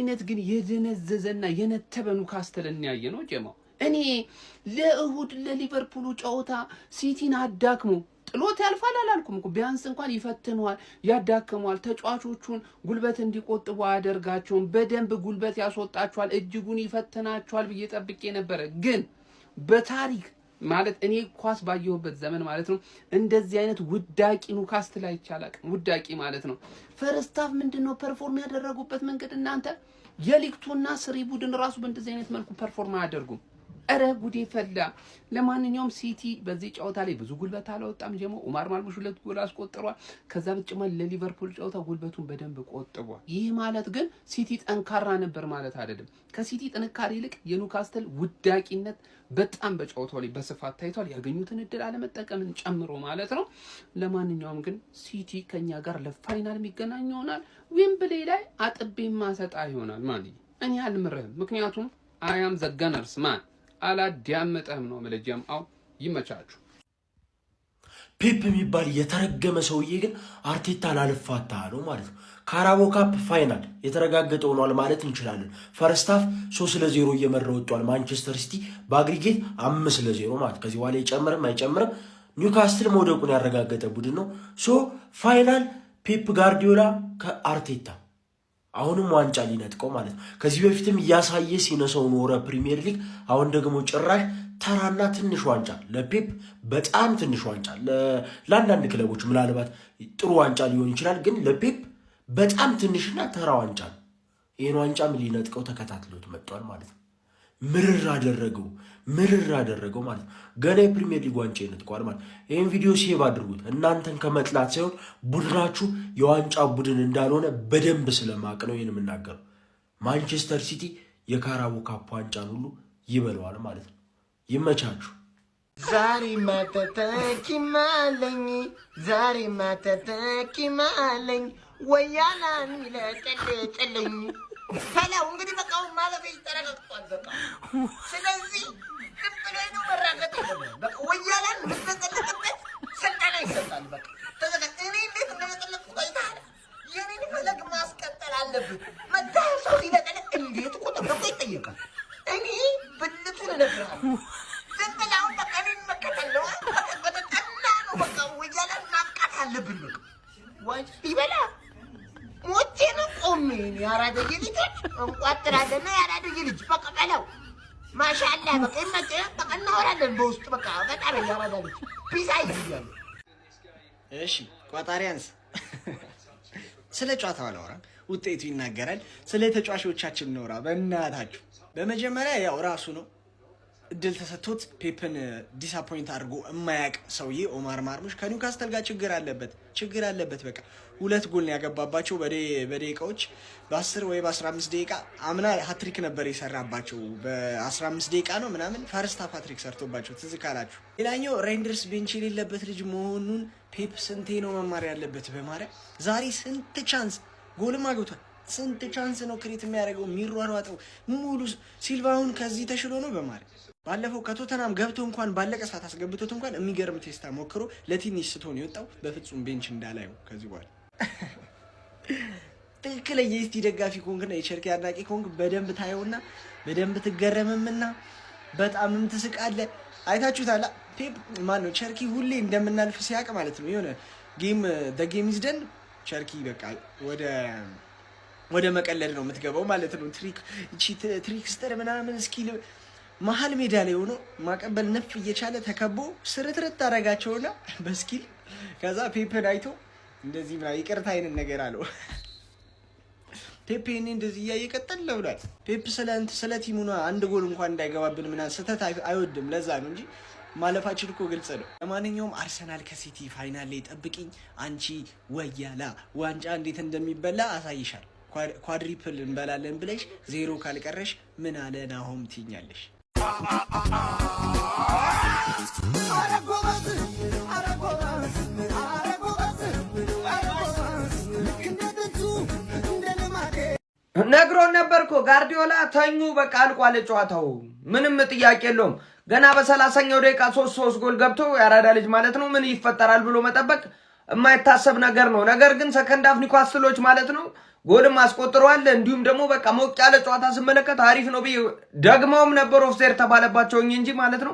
አይነት ግን የደነዘዘና የነተበ ኑካስትል እናያየ ነው ጀማው። እኔ ለእሁድ ለሊቨርፑሉ ጨዋታ ሲቲን አዳክሞ ጥሎት ያልፋል አላልኩም እኮ፣ ቢያንስ እንኳን ይፈትነዋል፣ ያዳክመዋል። ተጫዋቾቹን ጉልበት እንዲቆጥቡ አያደርጋቸውም። በደንብ ጉልበት ያስወጣቸዋል፣ እጅጉን ይፈትናቸዋል ብዬ ጠብቄ ነበረ። ግን በታሪክ ማለት እኔ ኳስ ባየሁበት ዘመን ማለት ነው እንደዚህ አይነት ውዳቂ ኑካስትል አይቼ አላቅም። ውዳቂ ማለት ነው። First half ምንድን ነው perform ያደረጉበት መንገድ? እናንተ የ League 2 እና 3 ቡድን ራሱ በእንደዚህ አይነት መልኩ perform አያደርጉም። እረ ጉዴ ፈላ። ለማንኛውም ሲቲ በዚህ ጨዋታ ላይ ብዙ ጉልበት አላወጣም። ጀሞ ኡማር ማርሙሽ ሁለት ጎል አስቆጥሯል። ከዛ በተጨማሪ ለሊቨርፑል ጨዋታ ጉልበቱን በደንብ ቆጥቧል። ይህ ማለት ግን ሲቲ ጠንካራ ነበር ማለት አይደለም። ከሲቲ ጥንካሬ ይልቅ የኑካስትል ውዳቂነት በጣም በጨዋታው ላይ በስፋት ታይቷል። ያገኙትን እድል አለመጠቀምን ጨምሮ ማለት ነው። ለማንኛውም ግን ሲቲ ከኛ ጋር ለ final የሚገናኝ ይሆናል። ዊምብሌ ላይ አጥቤ ማሰጣ ይሆናል ማለት እኔ አልምርህም። ምክንያቱም I am the Gunners man፣ አላዳምጠህም ነው መለጀም። አው ይመቻችሁ። ፔፕ የሚባል የተረገመ ሰውዬ ግን አርቴታን አልፋታ አለው ማለት ነው። Carabao Cup final የተረጋገጠ ሆኗል ማለት እንችላለን። First half 3-0 እየመራ ወጥቷል ማንቸስተር ሲቲ፣ በ aggregate 5-0 ማለት፣ ከዚህ በኋላ ይጨምርም አይጨምርም ኒውካስትል መውደቁን ያረጋገጠ ቡድን ነው። So final ፔፕ ጋርዲዮላ ከአርቴታ አሁንም ዋንጫ ሊነጥቀው ማለት ነው። ከዚህ በፊትም እያሳየ ሲነሰው ኖረ ፕሪሚየር ሊግ። አሁን ደግሞ ጭራሽ ተራና ትንሽ ዋንጫ፣ ለፔፕ በጣም ትንሽ ዋንጫ፣ ለአንዳንድ ክለቦች ምናልባት ጥሩ ዋንጫ ሊሆን ይችላል፣ ግን ለፔፕ በጣም ትንሽና ተራ ዋንጫ ነው። ይህን ዋንጫም ሊነጥቀው ተከታትሎት መጥቷል ማለት ነው። ምርር አደረገው፣ ምርር አደረገው ማለት ነው። ገና የፕሪሚየር ሊግ ዋንጫ ይነጥቀዋል ማለት ነው። ይህን ቪዲዮ save አድርጉት። እናንተን ከመጥላት ሳይሆን ቡድናችሁ የዋንጫ ቡድን እንዳልሆነ በደንብ ስለማቅ ነው ይህን የምናገረው። ማንቸስተር ሲቲ የ Carabao Cup ዋንጫን ሁሉ ይበለዋል ማለት ነው። ይመቻችሁ። ዛሬ ማተተኪማለኝ፣ ዛሬ ማተተኪማለኝ፣ ወያላን ይለጥልጥልኝ ፈላው። እንግዲህ በቃ አሁን ማለፍ ተረጋግጧል። በቃ ስለዚህ ዝም ብሎ ነው መራገጥ የለም። በቃ ወያላን የምትለጠልጥበት ስልጠና ይሰጣል። በቃ ተዘጋ። እኔ እንዴት እንደለጠለጥኩ አይተሃል። የኔን ፈለግ ማስቀጠል አለብህ። መታ ሰው ሲለጠልጥ እንዴት እኮ ተብሎ እኮ ይጠየቃል። እኔ ብልቱን እነግርሃለሁ። ዝም ብለህ አሁን በቃ እኔን መከተል ነው። በተጠና ነው። በቃ ወያላን ማብቃት አለብን። በቃ ዋንጫ ይበላ ሞቼ ነው ቆሜ። የአራደዬ ልጆች እንቋጥራለን። የአራደዬ ልጅ በቃ በለው ማሻአላ፣ በቃ ይመቸህ። በቃ እናወራለን በውስጥ፣ በቃ በጣም የአራዳ ልጅ ፒሳ ይያሉ። እሺ ቋጣሪያንስ፣ ስለ ጨዋታው አላወራም፣ ውጤቱ ይናገራል። ስለ ተጫዋቾቻችን እናውራ በእናታችሁ። በመጀመሪያ ያው ራሱ ነው እድል ተሰጥቶት ፔፕን disappoint አድርጎ የማያውቅ ሰውዬ ኦማር ማርሙሽ ከኒውካስተል ጋር ችግር አለበት፣ ችግር አለበት። በቃ ሁለት ጎል ነው ያገባባቸው በደቂቃዎች፣ በ10 ወይ በ15 ደቂቃ። አምና ሀትሪክ ነበር የሰራባቸው፣ በ15 ደቂቃ ነው ምናምን first half ሀትሪክ ሰርቶባቸው ትዝ ካላችሁ። ሌላኛው ሬንደርስ bench የሌለበት ልጅ መሆኑን ፔፕ ስንቴ ነው መማር ያለበት? በማርያም ዛሬ ስንት chance፣ ጎልም አግብቷል። ስንት chance ነው create የሚያደርገው፣ የሚሯሯጠው ሙሉ ሲልቫውን ከዚህ ተሽሎ ነው በማርያም። ባለፈው ከቶተናም ገብቶ እንኳን ባለቀ ሰዓት አስገብቶት እንኳን የሚገርም ቴስታ ሞክሮ ለትንሽ ስቶን የወጣው። በፍጹም bench እንዳላየው ከዚህ በኋላ። ትክክለኛ የሲቲ ደጋፊ ከሆንክና የቸርኪ አድናቂ ከሆንክ በደንብ ታየውና በደንብ ትገረምምና በጣምም ትስቃለህ። አይታችሁታል። ፔፕ ማን ነው ቸርኪ ሁሌ እንደምናልፍ ሲያውቅ ማለት ነው የሆነ game game is done፣ ቸርኪ በቃ ወደ መቀለድ ነው የምትገባው ማለት ነው። Trickster ምናምን skill መሀል ሜዳ ላይ ሆኖ ማቀበል ነፍ እየቻለ ተከቦ ስርትርት አደረጋቸውና በ skill ከዛ ፔፕን አይቶ እንደዚህ ምናምን ይቅርታ አይነት ነገር አለው። ፔፕ ይሄኔ እንደዚህ እያየ ቀጠል ብሏል። ፔፕ ስለ team ኡ ነው፣ አንድ ጎል እንኳን እንዳይገባብን ምናምን ስህተት አይወድም። ለዛ ነው እንጂ ማለፋችን እኮ ግልጽ ነው። ለማንኛውም አርሰናል ከሲቲ final ላይ ጠብቂኝ። አንቺ ወያላ ዋንጫ እንዴት እንደሚበላ አሳይሻል። Quadruple እንበላለን ብለሽ ዜሮ ካልቀረሽ ምን አለ ናሆም ትኛለሽ። ኧረ ጎበዝ፣ ኧረ ጎበዝ፣ ኧረ ጎበዝ፣ ኧረ ጎበዝ፣ ልክ እንደ ጥንቱ እንደ ልማዴ። ነግሮን ነበር እኮ ጋርዲዮላ፣ ተኙ በቃ አልቋል ጨዋታው፣ ምንም ጥያቄ የለውም። ገና በ30ኛው ደቂቃ 3-3 ጎል ገብቶ የአራዳ ልጅ ማለት ነው ምን ይፈጠራል ብሎ መጠበቅ የማይታሰብ ነገር ነው። ነገር ግን second half ኒውካስትሎች ማለት ነው ጎልም አስቆጥረዋል። እንዲሁም ደግሞ በቃ ሞቅ ያለ ጨዋታ ስመለከት አሪፍ ነው ብዬ ደግመውም ነበር ኦፍሳይድ ተባለባቸው እንጂ ማለት ነው።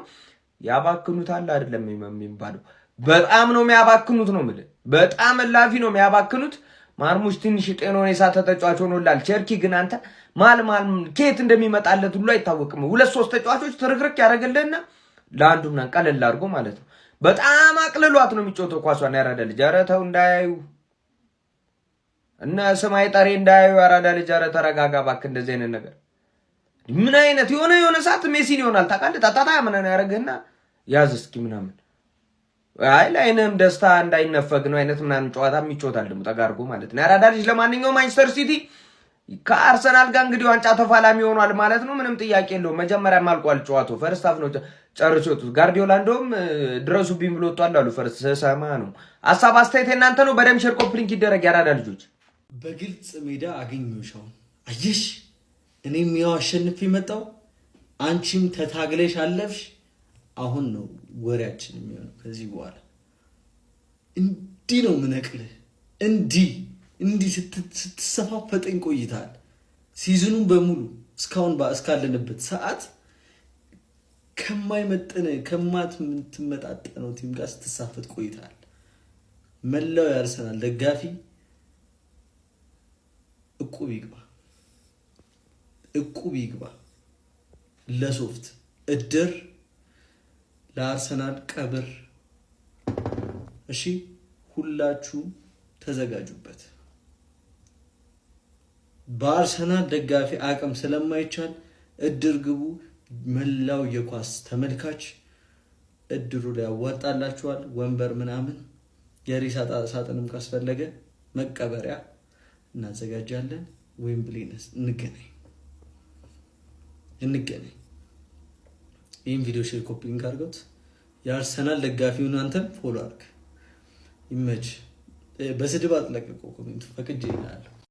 ያባክኑታል አይደለም የሚባለው፣ በጣም ነው የሚያባክኑት ነው የምልህ። በጣም እላፊ ነው የሚያባክኑት። ማርሙሽ ትንሽ ጤናውን የሳተ ተጫዋች ሆኖላል። ቸርኪ ግን አንተ ማል ማል ከየት እንደሚመጣለት ሁሉ አይታወቅም። ሁለት ሶስት ተጫዋቾች ትርክርክ ያደረግልህና ለአንዱ ምናምን ቀለል አድርጎ ማለት ነው። በጣም አቅልሏት ነው የሚጫወተው ኳሷን። ያራዳ ልጅ ኧረ ተው እንዳያዩ እነ ስማይ ጠሬ እንዳያዩ። ያራዳ ልጅ ኧረ ተረጋጋ እባክህ። እንደዚህ አይነት ነገር ምን አይነት የሆነ የሆነ ሰዓት ሜሲን ይሆናል ታውቃለህ። ታታታ ምናምን ያደርግህና ያዝ እስኪ ምናምን አይ ለአይንህም ደስታ እንዳይነፈግ ነው አይነት ምናምን ጨዋታ የሚጫወታል ደግሞ ጠጋ አድርጎ ማለት ነው። ያራዳ ልጅ ለማንኛውም ማንቸስተር ሲቲ ከአርሰናል ጋር እንግዲህ ዋንጫ ተፋላሚ ሆኗል ማለት ነው። ምንም ጥያቄ የለውም። መጀመሪያም አልቋል ጨዋታው። First half ነው ጨርሶ የወጡት። ጋርዲዮላ እንደውም ድረሱብኝ ብሎ ወጥቷል አሉ። First ስሰማ ነው። ሀሳብ አስተያየት የእናንተ ነው። በደምብ share copy link ይደረግ። ያራዳ ልጆች በግልጽ ሜዳ አገኘሁሽ። አሁን አየሽ፣ እኔም ያው አሸንፌ መጣሁ፣ አንቺም ተታግለሽ አለፍሽ። አሁን ነው ወሬያችን የሚሆነው። ከዚህ በኋላ እንዲህ ነው ምነቅልህ። እንዲህ እንዲህ ስትሰፋፈጠኝ ቆይተሃል። Season ኑን በሙሉ እስካሁን እስካለንበት ሰዓት ከማይመጥን ከማትመጣጠነው team ጋር ስትሳፈጥ ቆይተሃል። መላው የአርሰናል ደጋፊ እቁብ ይግባ፣ እቁብ ይግባ። ለሶፍት እድር፣ ለአርሰናል ቀብር። እሺ ሁላችሁም ተዘጋጁበት። በአርሰናል ደጋፊ አቅም ስለማይቻል እድር ግቡ። መላው የኳስ ተመልካች እድሩ ላይ ያዋጣላችኋል። ወንበር ምናምን የሬሳ ሳጥንም ካስፈለገ መቀበሪያ እናዘጋጃለን። ዌምብሊ እንገናኝ እንገናኝ። ይህም ቪዲዮ share copy link አድርገውት የአርሰናል ደጋፊውን አንተም follow አድርግ። ይመች። በስድብ አጥለቅቆ comment ኡ ፈቅጄ ይላለሁ።